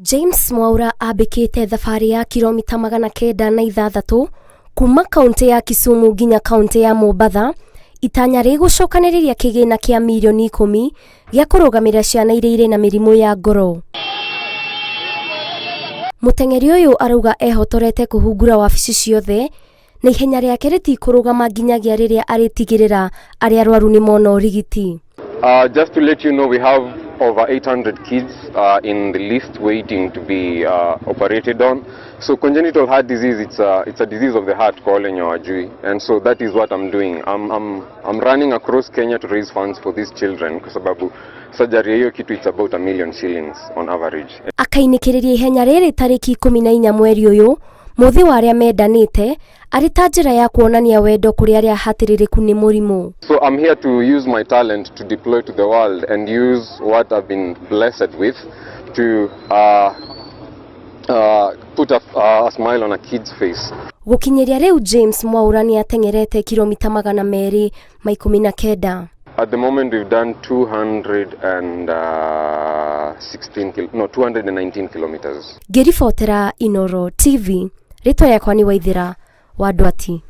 James Mwaura ambĩkĩte thabarĩ ya kiromita 906 kuma kaunti ya Kisumu nginya kaunti ya Mombatha, itanya rĩgũcokanĩrĩria kĩgĩna kĩa mirioni 10 gĩa kũrũgamĩrĩra ciana iria irĩ na mĩrimũ ya ngoro. Mũteng'eri ũyũ arauga ehotorete kũhungura wabici ciothe na ihenya rĩake rĩtikũrũgama nginyagia rĩrĩa arĩtigĩrĩra arĩa arwaru nĩ mona ũrigiti. Just to let you know, we have over 800 kids in the list waiting to be operated on. So congenital heart disease, it's a disease of the heart kwa wale wenye hawajui. And so that is what I'm doing. I'm running across Kenya to raise funds for these children kwa sababu surgery hiyo kitu, it's about 1 million shillings on average. Akainĩkĩrĩria ihenya rĩrĩ tarĩki 14 mweri ũyũ, mũthĩ wa arĩa mendanĩte, arĩ ta njĩra ya kuonania wendo kũrĩ arĩa hatĩrĩrĩku nĩ mũrimũ. So I'm here to use my talent to deploy to the world and use what I've been blessed with to put a smile on a kid's face. Gũkinyĩria rĩu James Mwaura nĩ ateng'erete kiromita 219. At the moment we've done 216, no, 219 kilometers. Ngĩribotera Inoro TV, rĩtwa rĩakwa nĩ Waithĩra wa Ndwati.